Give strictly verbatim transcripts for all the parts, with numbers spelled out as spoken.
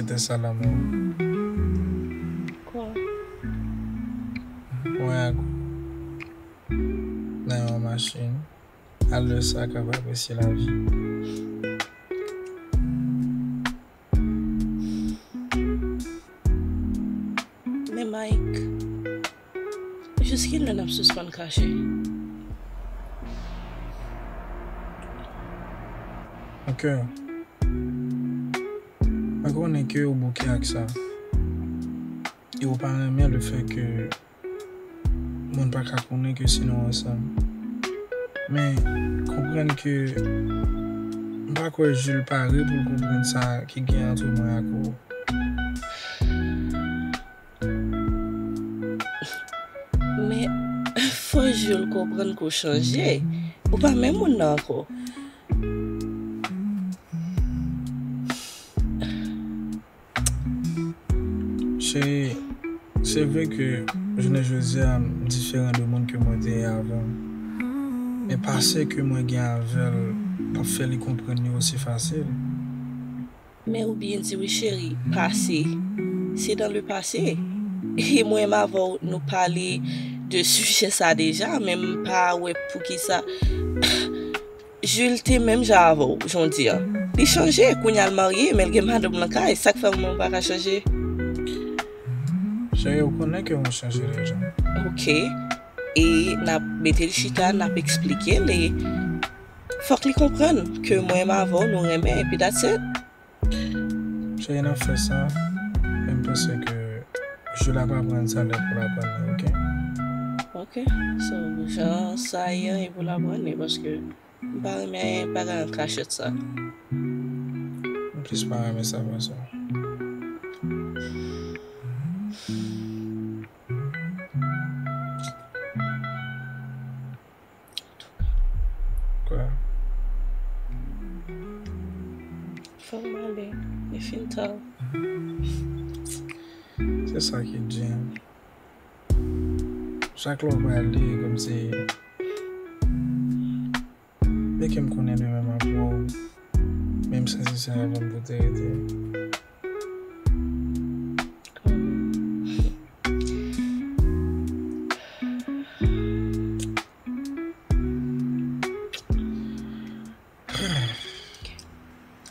Tè Salomon. Kwa? Mwen ak ou nan yon machin. Alè sa k ap apresye lavi. Men Mike, jiskilè n ap sispann kache? Ok. Mwen konnen ke ou bouke ak sa. E ou pa renmen le fè ke moun pa ka konnen ke si nou ansanm. Men, konprann ke m pa kwè Jules pare pou l konprann sa ki gen ant mwen ak ou. Men, fò Jules konprann ke w chanje. Ou pa menm moun nan ankò. Cheri, se vre ke jounen jodi a m diferan de moun ke mwen te ye avan. Men pase ke mwen gen avè l p ap fè li konprann li osi fasil. Men ou byen di wi cheri, pase, se dans le passé. E mwen menm avè w, nou pale de sijè sa deja, men m pa wè poukisa Jules te menm jan avè w, jan w di a. Li chanje, kounye a l marye, men l gen madanm nan kay, sa k fè mwen m pa ka chanje? Cheri, ou konnen ke mwen chanje deja. Ok. E n ap mete l chita, n ap eksplike l, e fòk li konprann ke mwen m avè w, nou renmen, epi that's it. Cheri, n ap fè sa, men m panse ke Jules ap aprann sa lè pou l aprann li, ok? Ok, so, jan sa ye an, e pou l aprann li, paske m pa renmen bagay an kachèt sa. M plis pa renmen sa pase. Kwa? Fò m ale, li fin ta. Se sa ki di. Chak lè w prale, kòmsi, byenke m konnen demen m ap wè w, men m santi se avan m pou te rete.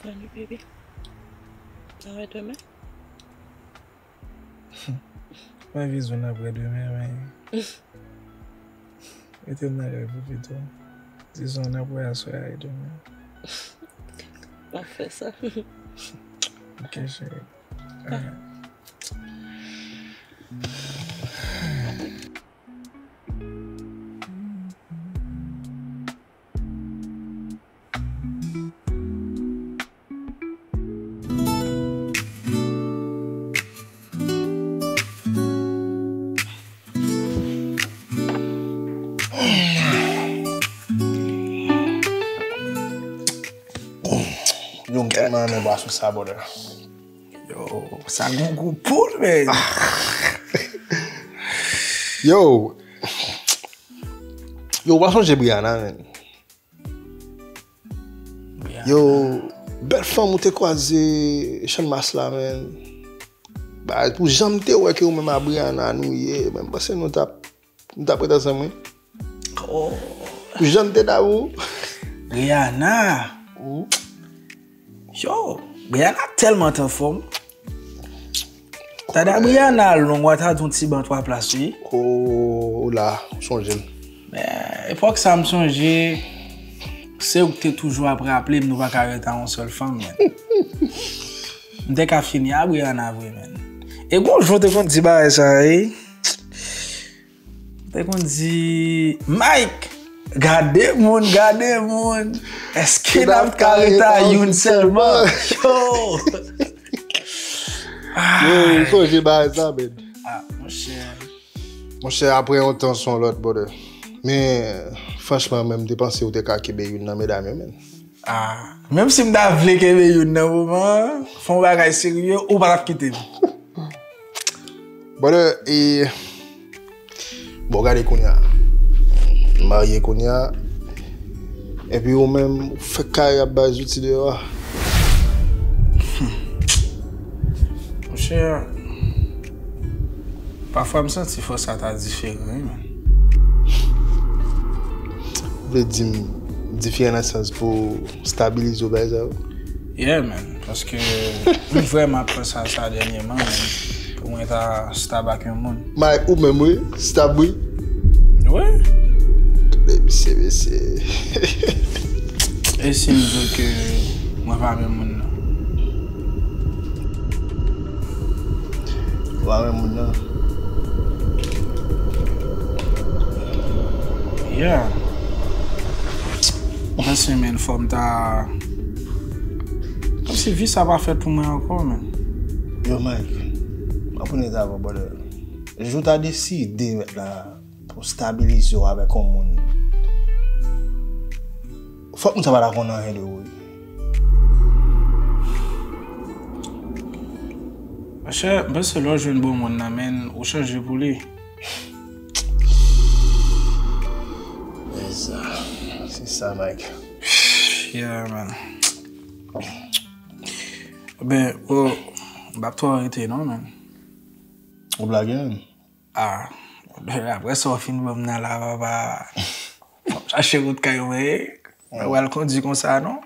Bonne nuit, bébé. N a wè demen. Mwen vizyon n ap wè demen, men mete m nan rèv ou pito. Dizon n ap wè aswè a e demen. N ap fè sa. Ok, cheri. Alright. Yon grenn nan bwason sa, brother. Yo, sa gon gou poul, men. Yo. Yo, w pa sonje Brianna, men. Yo, bèl fanm ou te kwaze Channmas la, men. Ba, pou jan m te wè ke ou menm a Brianna nou ye, men m panse nou t ap, nou t ap ret ansanm, wi. Oh. Pou jan m te damou. Brianna. Yo, Brianna tèlman t anfòm. Dada Brianna long, w a ta di yon ti ban twa plas, wi. O, o la, ou sonje m. Men, epòk sa, m sonje, se ou ki te toujou ap raple m, nou pa ka ret a yon sèl fanm, men. M te ka fini a Brianna vre, men. E gon jou te konn di bagay sa, wi. Te konn di, Mike, gade moun, gade moun. Èske n ap ka ret a youn sèlman? Yo! Yo, m sonje bagay sa, men. Ah, monchè. Monchè, apre yon tan, se yon lòt, brother. Men, franchman, men, m te panse ou te ka kenbe youn nan medam yo, men. Ah, menm si m ta vle kenbe youn nan moman an, fè yon bagay serye, ou pa t ap kite m. Brother, e, bon, gade kounye a. M marye kounye a. Epi ou menm, ou fèk kare ap bay zouti deyò a. Chè, pafwa m santi fò sa ta diferan, wi, man. Ou vle di m diferan nan sans pou stabilize w bagay sa yo? Yeah, man. Paske m vrèman ap panse a sa dènyèman, man. Pou mwen ta stab ak yon moun. May, ou menm, wi. Stab, wi. Wi. Gade misye, mesye. E si m di w ke mwen pa renmen moun nan? Ou pa renmen moun nan? Yeah. Mwen se men fò m ta Kòmsi vi sa pa fèt pou mwen ankò, man. Yo, Mike, m ap remet avè w, brother. Jou ta deside mèt la pou stabilize w avèk yon moun, fòk moun sa pa ta konn anyen de ou. Monchè, m panse lè w jwenn bon moun nan, men ou chanje pou li. Se sa, se sa, Mike. Yeah, man. Ben, oh, m p ap twò rete non, man. Ou blage, man? Ah, apre sa w fin ban m nan la, papa. M ap chache wout kay mwen, mwen pral kondi konsa, non?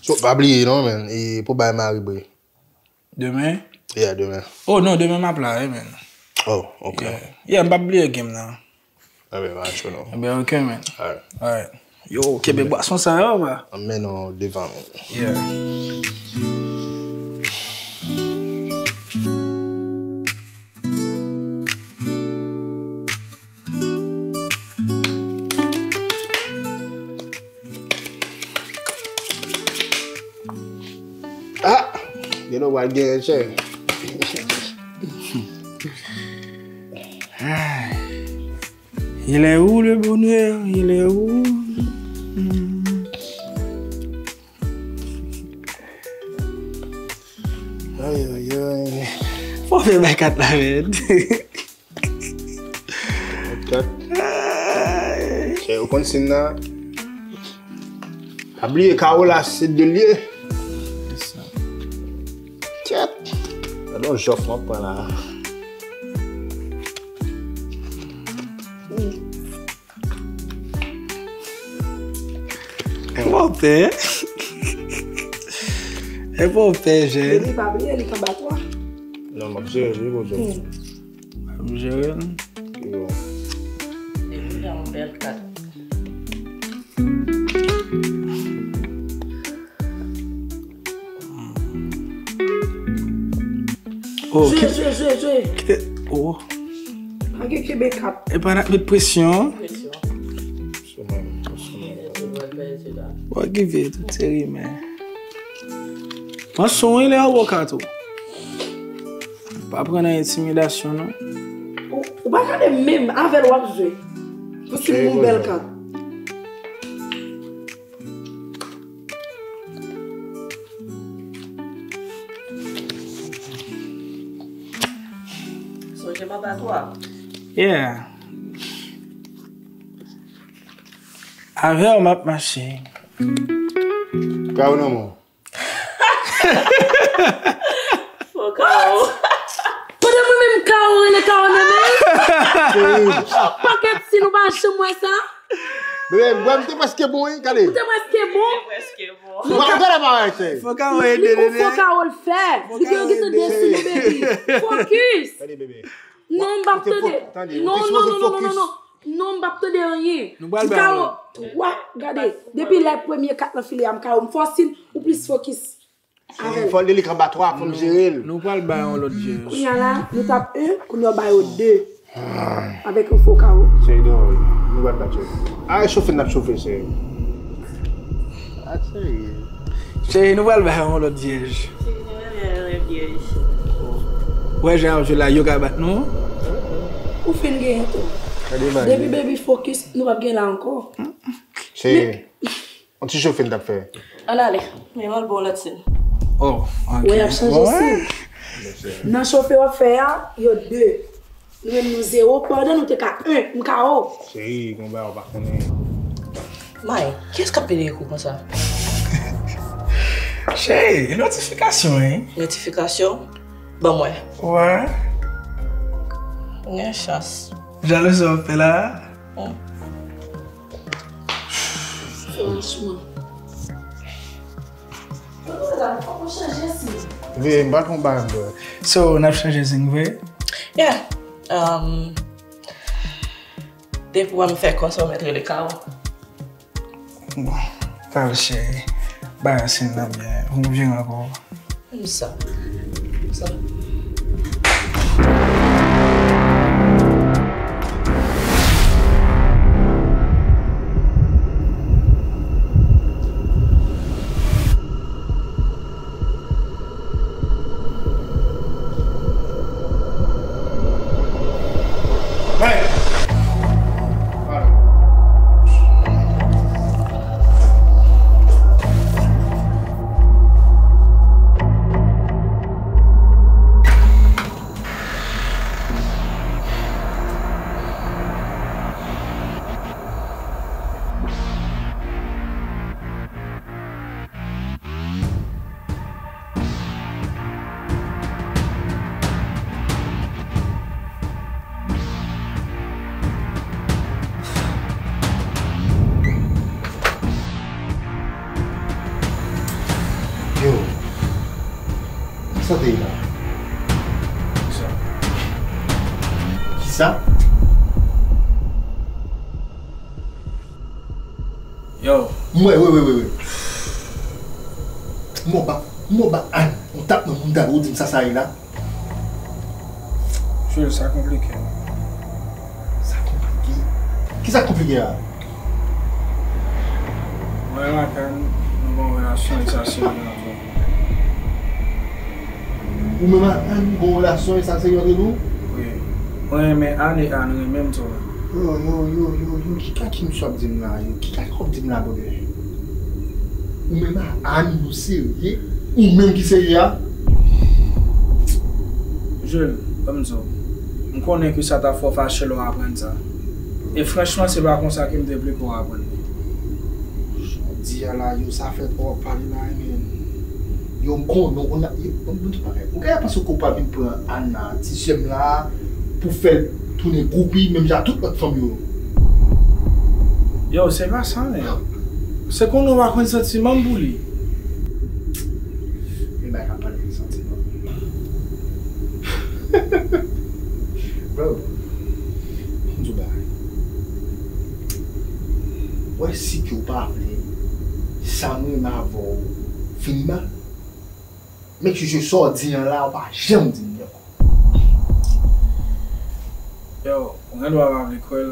So, pa bliye non, man, e pou bay mari bre. Demen? Yeah, demen. Oh non, demen m ap la, wi, man. Oh, ok. Yeah, yeah, m p ap bliye game nan. Ebyen, pa cho non. Ebyen, ok, man. Alright. Alright. Yo, kenbe bwason sa yo, ba. Anmenn nou devan, man. Yeah. Ah! Gen nou pral genyen, chè. Il est où le bonheur? Il est où? Ay, ay, ay. Fò fè bay kat la, men. Kat. Ay. Chè, ou konn sin nan. Pa bliye kawo la, se de l ye. Kèt. Gade yon jòf m ap pran la. E pa w pè. E pa w pè, jèn. Baby, pa bliye, li k anba twa. Non, m ap jere li, poze w. M ap jere l. Yo. Depi w gen yon bèl kat. Oh, jwe, ki, jwe, jwe, jwe. Ki te, oh. Pa gen kenbe kat. E pa n ap met presyon. Presyon. Sou mwen, sou mwen. Bon, give it, tout se rimè. Pran swen lè w bò kat ou. Pa pran nan entimidasyon, non. Ou, ou pa gade menm, avè l w ap jwe. Pou si m yon bèl kat. Sonje m anba twa. Yeah. Avè w m ap mache. Kawo nan men w. Fò kawo. Pandan mwen menm kawo rele kawo nan men l. Pakèt si nou pa janm wè sa. Bebe, bwè m te prèske bon, wi, gade. Ou te prèske bon. Te prèske bon. Gade bagay, cheri. Fò kawo ede, bebe. Fò kawo l fè. Li gen, gen tande sou li, baby. Fokis. Gade, bebe. Non, m p ap tande. Non, non, non, non, non, non. Non, m p ap tande anyen. Nou pral bay yon lòt. Twa, gade. Depi lè premye kat lan file a, m kawo, m fòsin, ou plis fokis. Fò li, li k anba twa, fò m jere l. Nou pral bay yon lòt jèj. Kounye a la, nou t ap en, kounye a w ba yo de. Avèk yon fo kawo. Cheri, dòmi. Nou pral bat yo. A, chofe n ap chofe, cheri. A, cheri. Cheri, nou pral bay yon lòt jèj. Cheri, nou pral bay yon lòt jèj. Wè jan y ap jwe la, yo ka bat nou. Ou fin genyen tou. Depi baby fokis, nou p ap gen la ankò. Cheri. Yon ti chofe n t ap fè. Ann ale. Men m al ba w lòt sin. Oh, ok. Wè, y ap chanje sin. Nan chofe w ap fè a, yo de. Nou menm nou zewo, pandan nou te ka en, m kawo. Cheri, konba w pa konnen. May, kiyès k ap pede ekou konsa? Cheri, notifikasyon, wi. Notifikasyon? Ban mwen. Wè. Gen chans. Jalouzi w ap fè la? Hmm. Franchman. Fòk ou chanje si. Vre, m pa t konn bagay m vre. So, n ap chanje zing vre? Yeah. Um, depi w wè m fè konsa, w mèt rele Kawo. Bon, Kawo cheri, bagay sin nan byen. Ou vin ankò. Sa. Sa. Yo, kisa w te ye la? Kisa? Kisa? Yo. Mwen, wi, wi, wi, wi. Mwen ba, mwen ba Ann, yon tap nan moun ta ou di m sa sa ye la. Jules, sa konplike. Sa konplike? Kisa k konplike a? Mwen ak Ann, nou gen yon relasyon e sa serye anpil. Ou menm ak Ann gen yon relasyon e sa serye antre nou? Wi. Mwen renmen Ann e Ann renmen m tou. Yo, yo, yo, yo, yo, ki kaka misye ap di m la, yo? Ki kaka w ap di m la, brother? Ou menm ak Ann, nou serye? Ou menm ki serye a? Jules, ban m di w, m konnen ke sa t ap fè w fache lè w aprann sa. E franchman, se pa konsa ke m te vle ke w aprann li. Jodi a la, yo, sa fè twòp pale la, men. Yo, m konnen, ou na, yo, m, m, ou genlè panse ke w pral vin pran Anna, ti sè m la, pou fè l tounen groupi, menm jan tout lòt fanm yo. Yo, se pa sa, men. Se konnen w pa konn santiman m pou li. Men bagay k ap pale de santiman. Bro, m di w bagay. Wè si ke w pa vle sa m renmen avè w fini mal. Make sure sa w di an la, w pa janm di m li ankò. Yo, ou gen dwa pa vle kwè l.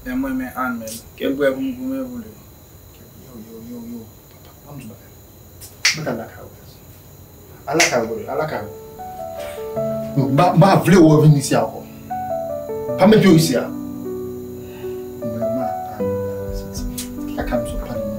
Men mwen renmen Ann, men. Kèl bwè pou m goumen pou li. Yo, yo, yo, yo. Papa, ban m di w bagay. Mwen t al lakay ou, guys. Al lakay ou, brother. Al lakay ou. M pa, m pa vle w revin isi a ankò. Pa met pye w isi a. Mwen, ma, a, a, se ti kaka m sot pale mwen.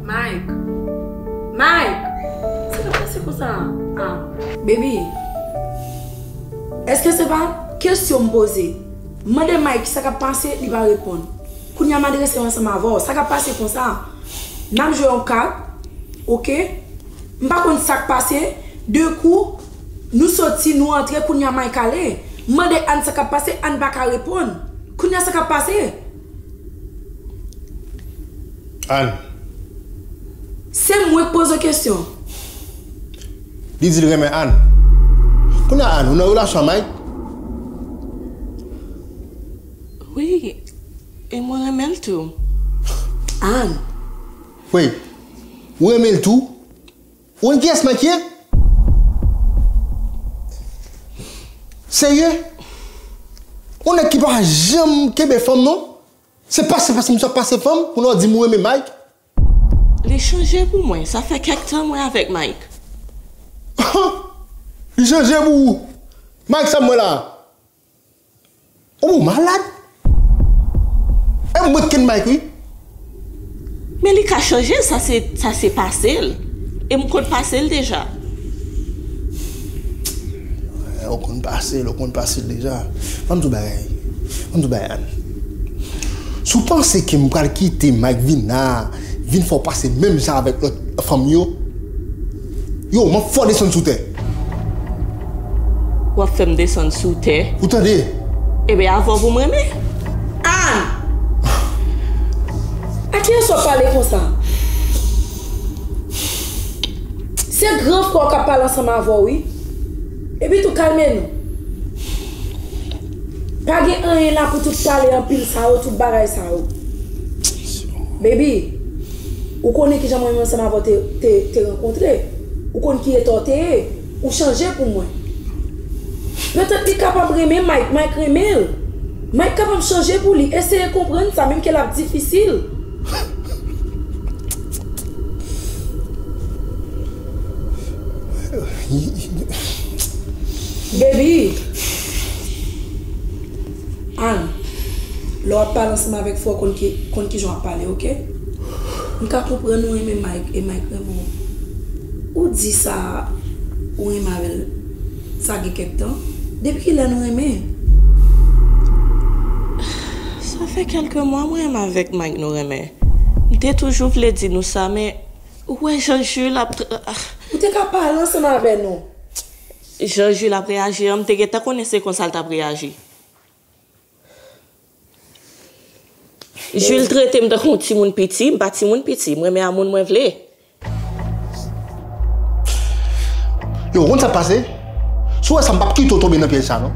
Mike! Mike! Sa k ap pase konsa a? Ah, baby, èske se pa kesyon m poze? M mande Mike sa k ap pase, li pa reponn. Kounye a m adrese yo ansanm avè w. Sa k ap pase konsa? N ap jwe yon kat, oke? M pa konn sa k pase. De kou, nou soti, nou antre, kounye a Mike ale. M mande Ann sa k ap pase, Ann pa ka reponn. Kounye a sa k ap pase? Ann. Se mwen k poze w kesyon. Li di l renmen Ann. Kounye a Ann, ou nan relasyon ak Mike? Wi, e mwen renmen l tou. Ann. Wi, ou renmen l tou? Ou konn kiyès Mike ye? Serye? Yon nèg ki pa janm kenbe fanm non. Se pase, pase misye ap pase fanm, kounye a w di m ou renmen Mike. Li chanje pou mwen, sa fè kèk tan mwen avèk Mike. Li chanje pou ou? Mike sa m wè la? Ou malad? E mwen k kenn Mike, wi. Men li ka chanje, sa se, sa se pase l. E m konn pase l deja. Ou konn pase l, ou konn pase l deja. Ban m di w bagay. Ban m di w bagay, Ann. Si w panse ke m pral kite Mike vin la, vin fè w pase menm jan avèk lòt fanm yo, yo, m ap fè w desann sou tè. W ap fè m desann sou tè? Ou tande? Ebyen, avè w pou m renmen. Ann! A kiyès w ap pale konsa? Se gran frè w k ap pale ansanm avè w, wi. Epi tou, kalme nou. Pa gen anyen la pou tout pale anpil sa yo, tout bagay sa yo. Baby, ou konnen kijan mwen menm ansanm avè w te, te, te rankontre. Ou konn ki eta w te ye. Ou chanje pou mwen. Petèt li kapab renmen Mike, Mike renmen l. Mike kapab chanje pou li. Eseye konprann sa, menm ke l ap difisil. Baby! Ann, lè w ap pale ansanm avèk frè w, konn ki, konn kijan w ap pale, oke? M ka konprann ou renmen Mike e Mike renmen w. Ou di sa ou renmen avè l, sa gen kèk tan. Depi kilè nou renmen? Sa fè kèlke mwa mwen menm avèk Mike nou renmen. M te toujou vle di nou sa, men ou wè jan Jules ap tra- Ou te ka pale ansanm avè nou. Jan Jules ap reyaji an, m te gentan konnen se konsa l t ap reyaji. Jules trete m tankou yon timoun piti, m pa timoun piti, m renmen a moun mwen vle. Yo, ou konn sa k pase? Si w wè sa, m p ap kite w tonbe nan pyèj sa, non.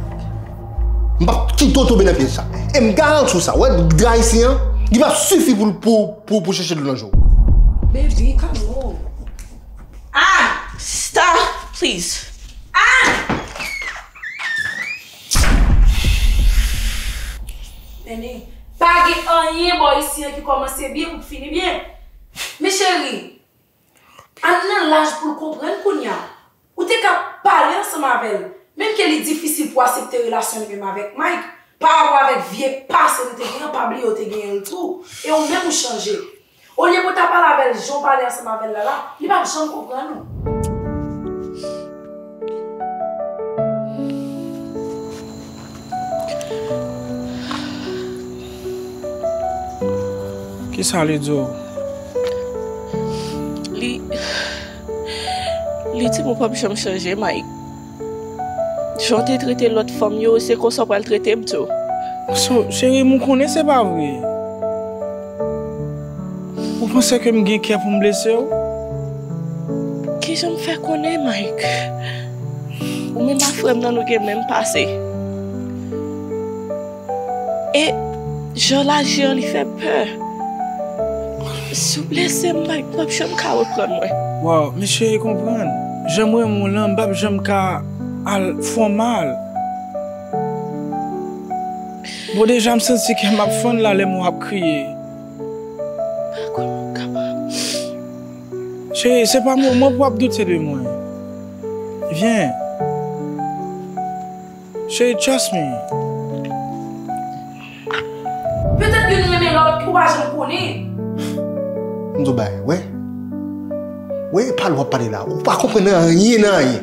M p ap kite w tonbe nan pyèj sa. E m garanti w sa, w wè dra isi an, li p ap sifi pou, pou, pou, pou chèche dlo nan je w. Baby, calme. Ah! Stop, please. Ah! Nene, pa gen anyen bò isi an ki kòmanse byen pou fini byen. Men cheri, Ann nan laj pou l konprann kounye a. Ou te ka pale ansanm avè l, menm ke li difisil pou aksepte relasyon li menm avèk Mike, pa rapò avèk vye pase nou te genyen, pa bliye w te genyen l tou, e ou menm ou chanje. Olye pou w ta pale avè l jan w pale ansanm avè l la la, li p ap janm konprann ou. Kisa li di w? Li, li di m ou p ap janm chanje, Mike. Jan w te trete lòt fanm yo, se konsa w pral trete m tou. So, cheri m, ou konnen se pa vre. Ou panse ke m gen kè pou m blese w? Kijan m fè konnen, Mike? Ou menm ak frè m nan, nou gen menm pase. E jan l aji an, li fè m pè. Si w blese m, Mike, m p ap janm ka reprann mwen. Waw, men cheri, konprann. Jan m renmen w lan, m p ap janm ka al fè w mal. Bon, deja, m santi kè m ap fann la lè m wè w ap kriye. Pa kòman m kapab. Cheri, se pa moman pou w ap doute de mwen. Vyen. Cheri, trust me. Petèt youn renmen lòt, ou pa janm konnen. M di w bagay, wè. Wè, pale w ap pale la. Ou pa konprann anyen nan anyen.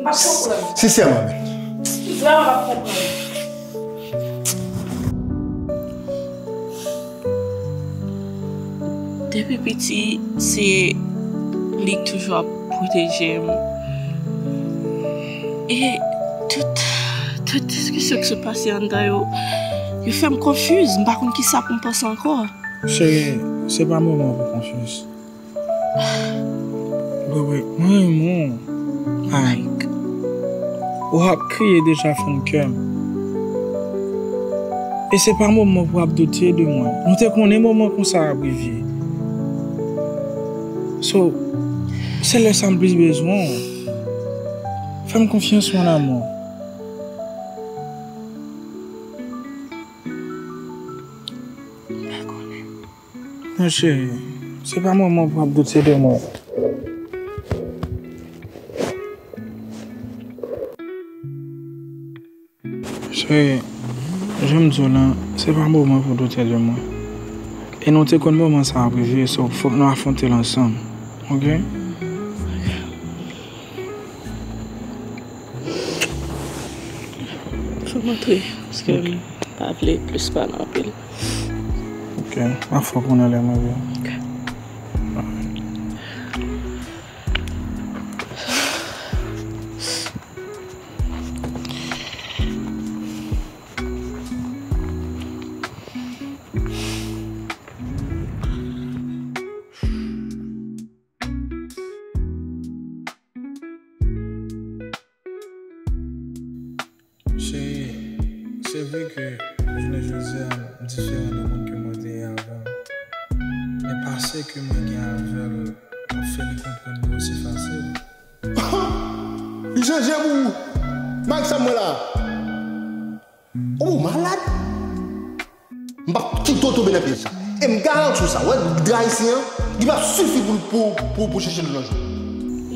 M p ap konprann. Sensèman, men. M vrèman p ap konprann. Depi piti, se li k toujou ap pwoteje m. E tout, tout diskisyon k sot pase anndan yo, yo fè m konfiz. M pa konn kisa pou m panse ankò. Cheri, se pa moman pou konfiz. Bebe, mwen renmen w. Mike. Ou ap kriye deja fann kè m. E se pa moman pou ap doute de mwen. Nou te konnen moman konsa ap rive. So, se lè sa m plis bezwen w. Fè m konfyans, mon amour. M pa konnen. Non, cheri, se pa moman pou ap doute de mwen. Cheri, Jan m di w lan, se pa moman pou w doute de mwen. E nou te konn moman sa ap rive, so fòk nou afwonte l ansanm. Oke? Fò m antre, paske m pa vle plis pale anpil. Oke, m ap fè w konnen lè m rive. Oke. Cheri, se vre ke jounen jodi a, m diferan de moun ke mwen te ye avan. Men pase ke mwen gen avè l, m ap fè li konprann li osi fasil. Li chanje pou ou. Mike, sa m wè la? Ou malad? M p ap kite w tonbe nan pyèj sa. E m garanti w sa, w wè dra isi an, li p ap sifi pou, pou, pou, pou chèche l nan jou.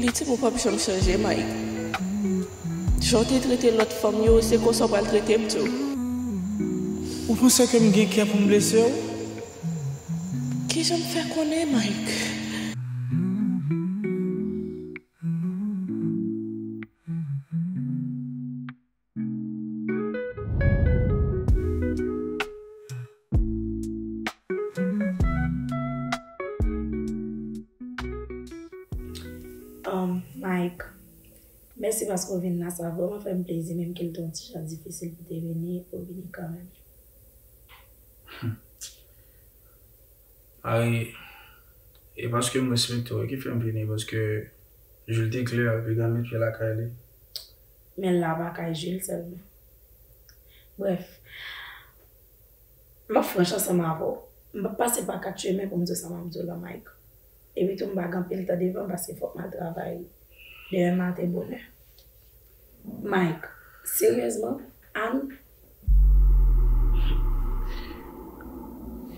Li di m ou p ap janm chanje, Mike. Jan w te trete lòt fanm yo, se konsa w pral trete m tou. Ou panse ke m gen kè pou m blese w? Kijan m fè konnen, Mike? Um, Mike, mèsi paske w vin la, sa vrèman fè m plezi, menm ke l te yon ti jan difisil pou te vini, ou vini kanmenm. Ay, e paske m respekte w ki fè m vini, paske Jules te klè, li t al met pye lakay li. Men la pa kay Jules sèlman. Brèf, m ap franch ansanm avè w. M p ap pase pa kat chemen pou m di w sa m ap di w lan, Mike. Epi tou, m pa gen anpil tan devan m paske fòk m al travay demen maten bonè. Mike, seryèzman, Ann?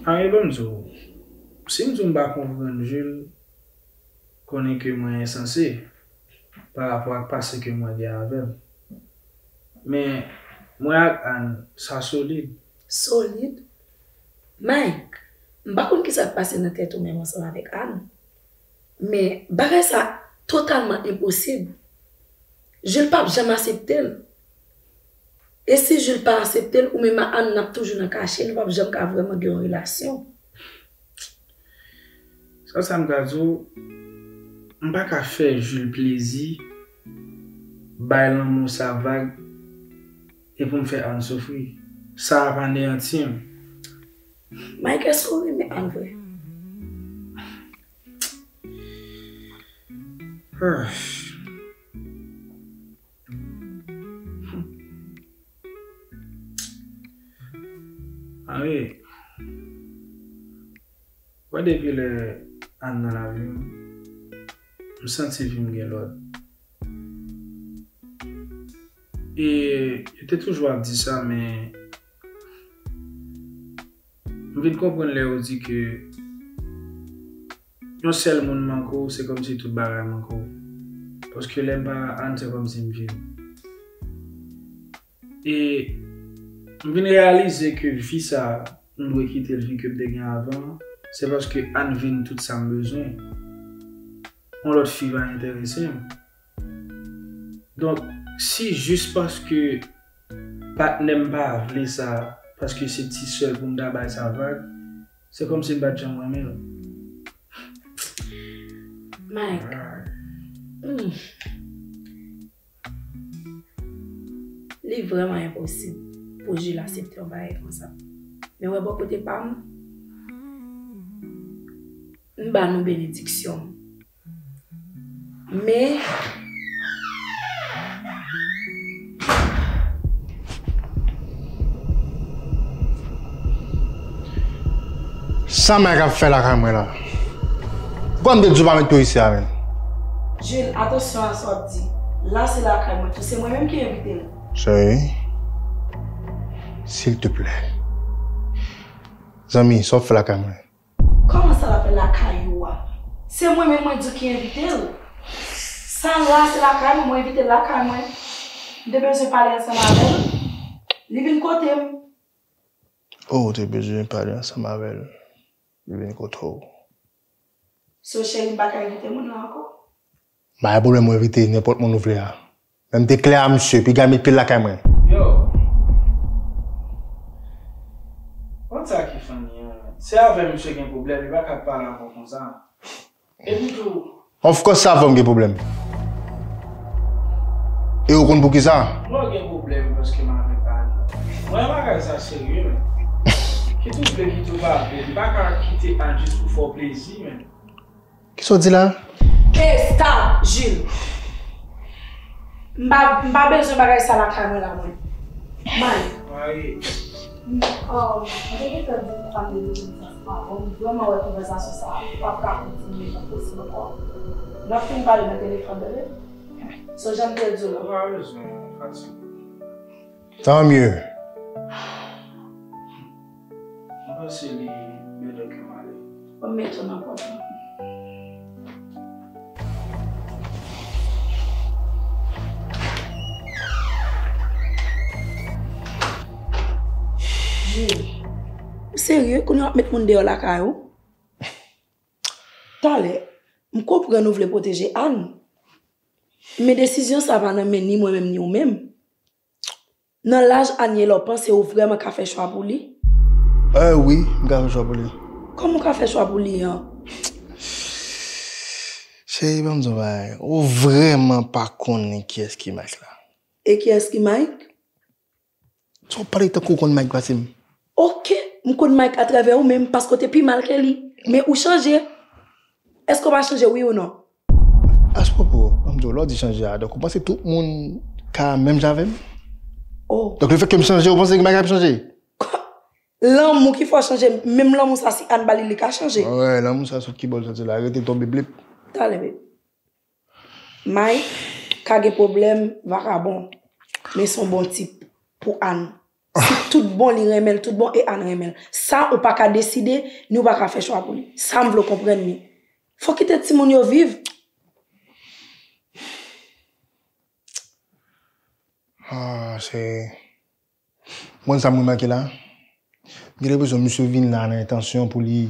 Ann, ban m di w, si m di w m pa konprann Jules, konnen ke mwen ensanse pa rapò ak pase ke mwen gen avè l. Men, mwen ak Ann, sa solid. Solid? Mike, m pa konn kisa k pase nan tèt ou menm ansanm avèk Ann. Men bagay sa totalman enposib. Jules p ap janm aksepte l. E si Jules pa aksepte l, ou menm ak Ann n ap toujou nan kache, nou p ap janm ka vrèman gen yon relasyon. Sa, sa m ka di w, m pa ka fè Jules plezi, bay lanmou sa vag, e pou m fè Ann soufri. Sa ap aneyanti m. Mike, èske w renmen Ann vre? Ann, wi. Wè, depi lè Ann nan lavi m, m santi vi m gen lòd. E yo te toujou ap di sa, men m vin konprann lè yo di ke yon sèl moun manke w, se kòmsi tout bagay manke w. Paske lè m pa Ann, se kòmsi m vid. E m vin reyalize ke vi sa a, m dwe kite l, vi ke m te gen avan an, se paske Ann vin tout sa m bezwen. Yon lòt fi pa enterese m. Donk, si jis paske patnè m pa vle sa, paske se ti sè l pou m ta bay sa vag, se kòmsi m pa t janm renmen l. Mike. Hmm. Li vrèman enposib pou Jules aksepte yon bagay konsa. Men wè bò kote pa m, m ba nou benediksyon m. Men, sa Mike ap fè lakay mwen la? Poukwa m te di w pa met pye w isi a menm? Jules, atansyon a sa w ap di. La se lakay mwen tou. Se mwen menm ki envite l. Cheri, silteplè. Zanmi, sa w ap fè lakay mwen? Kòman sa l ap fè lakay ou a? Se mwen menm mwen di w ki envite l. Sa la se lakay mwen, mwen envite l lakay mwen. M te bezwen pale ansanm avè l. Li vin kote m. Oh, ou te bezwen pale ansanm avè l. Li vin kote w. So, cheri, m pa ka envite moun nan ankò? Pa gen pwoblèm, ou envite nenpòt moun ou vle a. Men m te klè a misye, piga met pye l lakay mwen. Yo! Konn sa ki funny an, men. Se avè misye gen pwoblèm, li pa ka pale avè w konsa. Epi tou, of course, sa avè w m gen pwoblèm. E ou konn poukisa? Mwen gen pwoblèm paske m avèk Ann. Mwen, bagay sa serye, men. Kit ou vle, kit ou pa vle, li pa ka kite Ann jis pou fè w plezi, men. Kisa w di la? Hey, stop, Jules! M pa, m pa bezwen bagay sa lakay mwen la, mwen. Mike. Mari. M, um, mwen te gentan di Ann de nou konn sa, se pa bon. M vrèman wè konvèsasyon sa a p ap ka kontinye jan posib ankò. N ap fin pale nan telefòn, tande? So, jan m te di w la. Ou pa bezwen fatige. Tant mieux. Mwen panse li bèlè ke m ale. Ban m mete w nan pòt la. Ou serye? Kounye a w ap met moun deyò lakay ou? Talè, m konprann ou vle pwoteje Ann. Men desizyon sa pa nan men ni mwen menm ni ou menm. Nan laj Ann ye la, w panse ou vrèman ka fè chwa pou li? Eh wi, m ka fè chwa pou li. Kòman w ka fè chwa pou li an? Cheri, ban m di w yon bagay. Ou vrèman pa konnen kiyès ki Mike la. E kiyès ki Mike? Sa w pale tankou w konn Mike pase m? Oke, m konn Mike atravè ou menm, paske w te pi mal ke li. Men ou chanje. Èske w pa chanje, wi ou non? Aspwopo, ban m di w, lè w di chanje a, donk ou panse tout moun ka menm jan avè m? Oh. Donk lefètke m chanje, ou panse Mike ap chanje? Lanmou ki fè w chanje, menm lanmou sa, si Ann ba li, li ka chanje. Wè, lanmou sa sot ki bò l soti la, rete tonbe blip. Talè, baby. Mike ka gen pwoblèm, vakabon, men se yon bon tip pou Ann. Si tout bon li renmen l, tout bon e Ann renmen l. Sa ou pa ka deside, ni ou pa ka fè chwa pou li. Sa m vle w konprann li. Fò kite timoun yo viv. Ah, se Ou konn sa m remake la? M gen lenpresyon misye vin la nan entansyon pou li,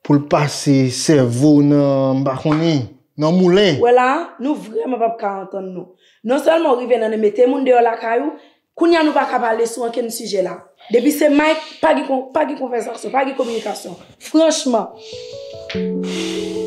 pou l pase sèvo w nan, m pa konnen, nan moulen. Wè la, nou vrèman p ap ka antann nou. Non sèlman w rive nan mete moun deyò lakay ou, kounye a nou pa ka pale sou okenn sijè la. Depi se Mike, pa gen kon-, pa gen konvèsasyon, pa gen kominikasyon. Franchman. Baby.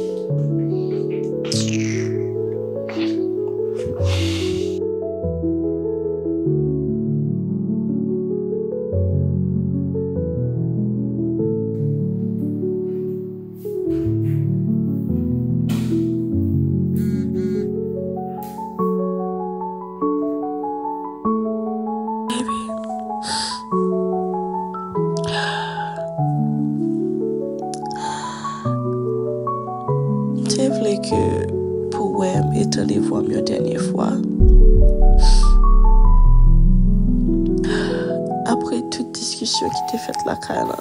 M te vle ke pou w wè m e tande vwa m yon dènye fwa. Apre tout diskisyon ki te fèt lakay la,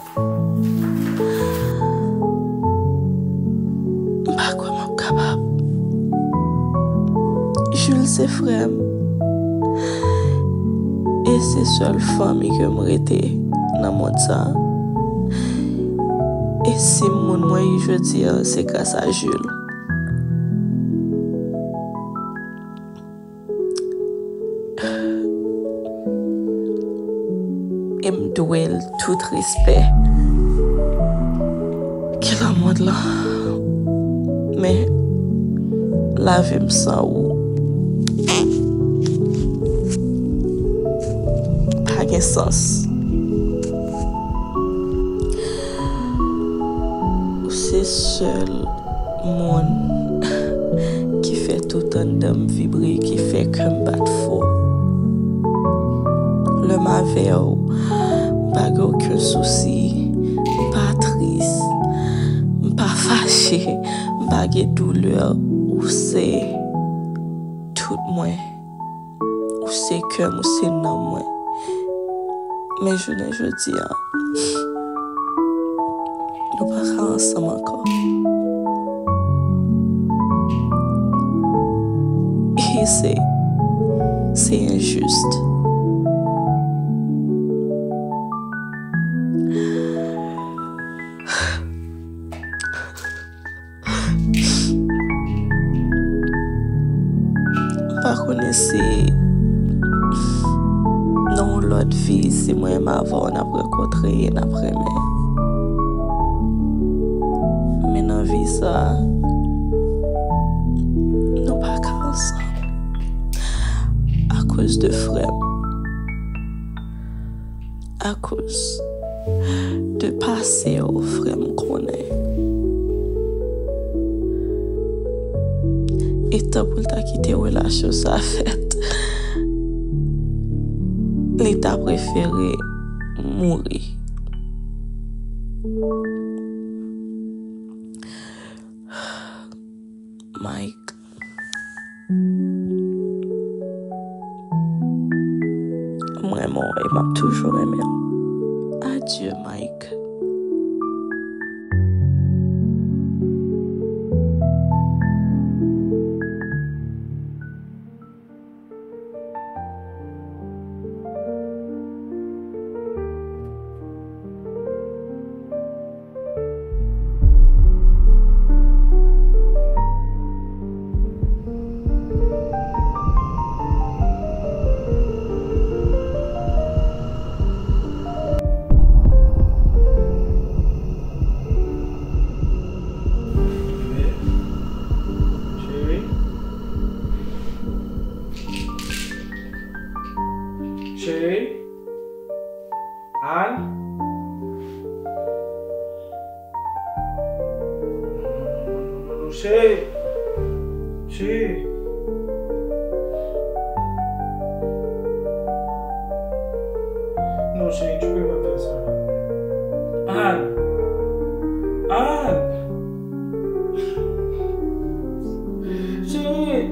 m pa kwè m ap kapab. Jules se frè m. E se sèl fanmi ke m rete nan mond sa. E si m moun mwen ye jodi a, se gras a Jules. E m dwe l tout respè ki nan mond lan. Men, lavi m san ou pa gen sans. Ou se sèl moun ki fè tout anndan m vibre, ki fè kè m bat fò. Lè m avè w, m pa gen okenn sousi, m pa tris, m pa fache, m pa gen doulè. Ou se tout mwen. Ou se kè m, ou se nanm mwen. Men jounen jodi a, nou pa ka ansanm ankò. E se, se enjis. Se nan yon lòt vi, si mwen menm avè w n ap rankontre e n ap renmen. Men nan vi sa, nou pa ka ansanm akoz de frè m. Akoz de pase w, frè m konnen. E tan pou l ta kite relasyon sa fèt, li ta prefere mouri. Mike. M renmen w e m ap toujou renmen w. Adye, Mike. Cheri. Cheri. Ann. Non, non, non, non, non, cheri. Cheri. Non, chérie, tu peux pas faire ça. Ann. Ann. Chérie.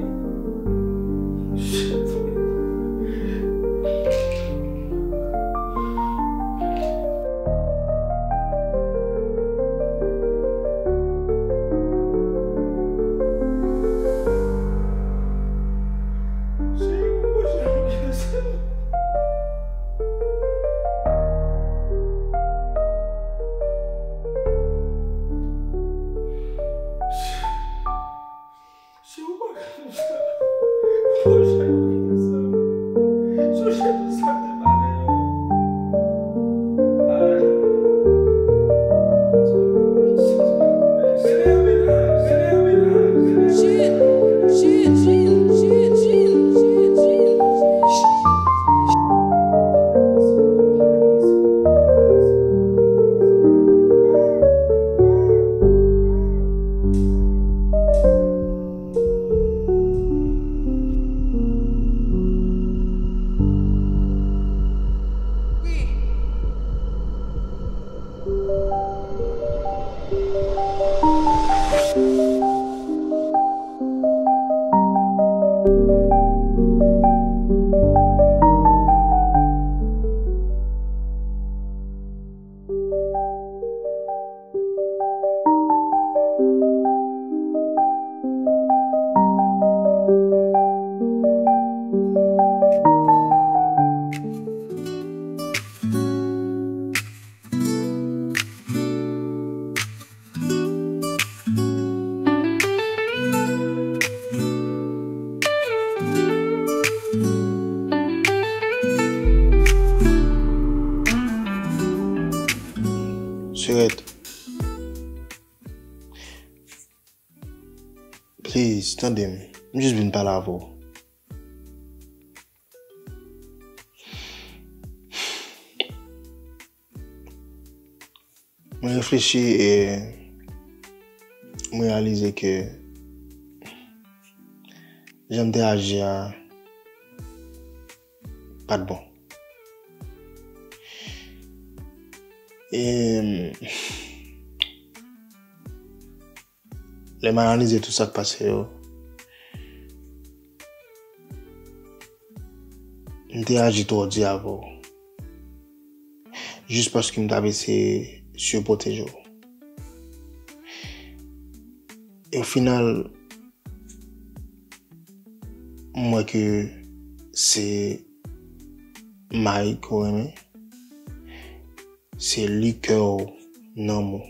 Sirèt. Please, tande m. M jis vin pale avè w. Mwen reflechi e mwen reyalize ke jan m te aji a pa t bon. E lè m analize tout sa k pase yo, m te aji twò di avè w. Jis paske m t ap eseye sipwoteje w. E o final, m wè ke se Mike ou renmen. Se li kè w, nanm ou,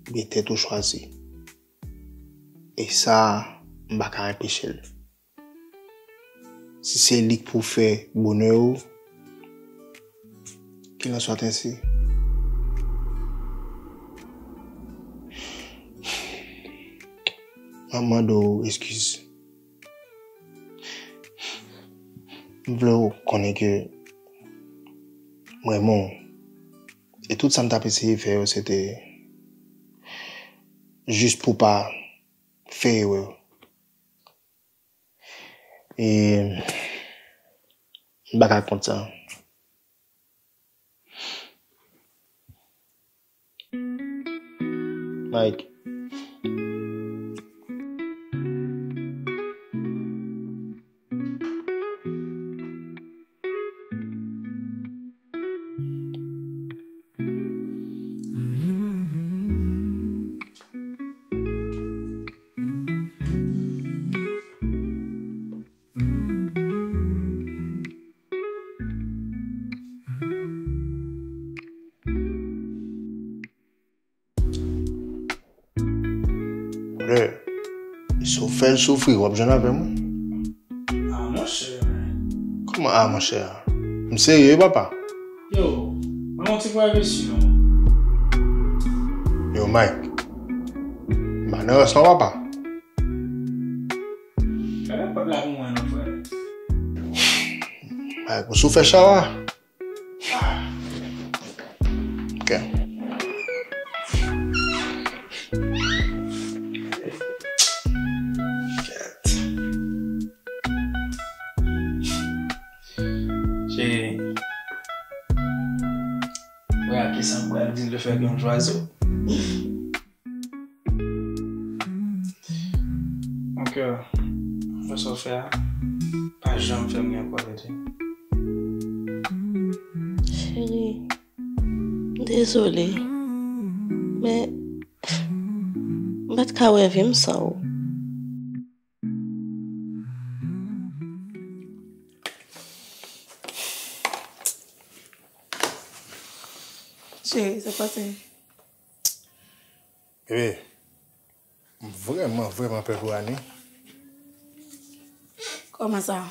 oubyen tèt ou chwazi. E sa, m pa ka anpeche l. Si se li k pou fè bonè w, qu'il en soit ainsi. M ap mande w eskiz. M vle w konnen ke m renmen w. E tout sa m t ap eseye fè yo, se te jis pou w pa fè erè. E m pa ka kont sa. Mike. Brother, si w fè l soufri, w ap jwenn avè m, wi. Ah, monchè. Kòman, ah, monchè? M serye, papa. Yo, mwen yon ti privacy, non. Yo, Mike. M pa nan rans non, papa. Fèmen pòt la pou mwen non, frè. Mike, ou sou fè chawa? Ok. Cheri, wè a kisa m pral di l le fè ke m chwazi w. Mon cœur, fè sa w fè a, pa janm fè m gen ankò tèt. Cheri, m dezole, men m pa t ka wè vi m san ou. Cheri, sa k pase? Bebe, m vrèman, vrèman pè pou Annie. Kòman sa?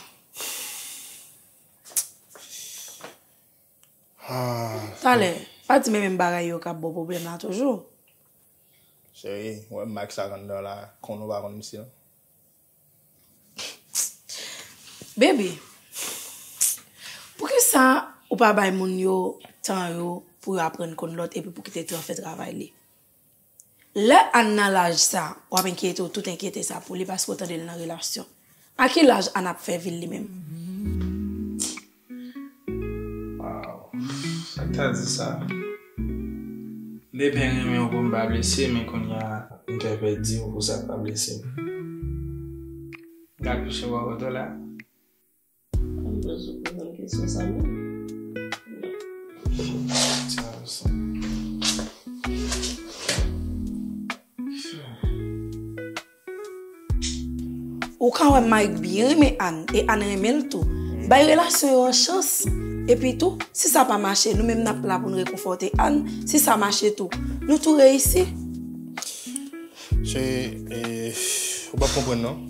Ah. Talè, pa di men menm bagay yo k ap ba w pwoblèm la toujou. Cheri, w wè Max ak Andra la, konn ou pa konn misye non. Baby, poukisa ou pa bay moun yo tan yo pou yo aprann konn lòt epi pou kite tan fè travay li? Lè Ann nan laj sa, w ap enkyete w tout enkyete sa pou li paske w tande l nan relasyon. A ki laj Ann ap fè vi l li menm? Waw, sa k ta di sa? M te byen renmen w pou m pa blese, men kounye a, m te pè di w pou sa pa blese m. Gad pwochen bò kote w la. Ann bezwen poze m kesyon sa menm. Ou ka wè Mike byen renmen Ann, e Ann renmen l tou. Bay relasyon yo yon chans. Epi tou, si sa pa mache, nou menm n ap la pou n rekonfòte Ann. Si sa mache tou, nou tou reyisi. Cheri, e, ou p ap konprann non.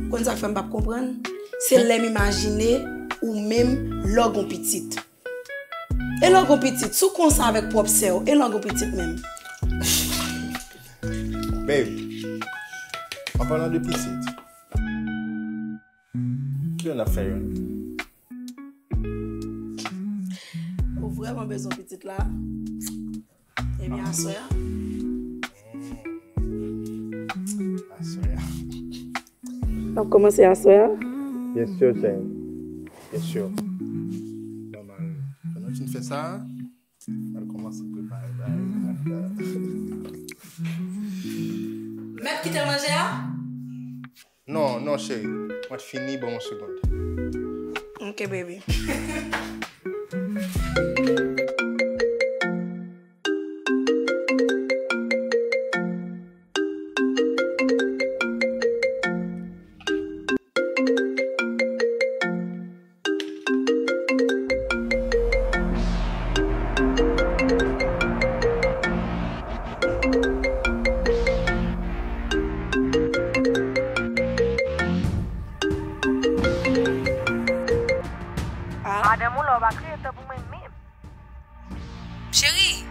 Konn sa k fè m p ap konprann? Se lè m imajine ou menm lè w gon pitit. E lè w gon pitit, si w konsa avèk pwòp sè w, e lè w gon pitit menm? Babe, an palan de pitit, kilè n ap fè youn? Ou vrèman bezwen pitit la? Ebyen, aswè a. Aswè a. N ap kòmanse aswè a? Byen si, cheri. Byen si. Nòmal. Pandan w fin fè sa, n al kòmanse prepare bagay. Mèt kite manje a? Non, non, cheri. Mwen t fini, ban m yon segond. Ok, baby. Cheri,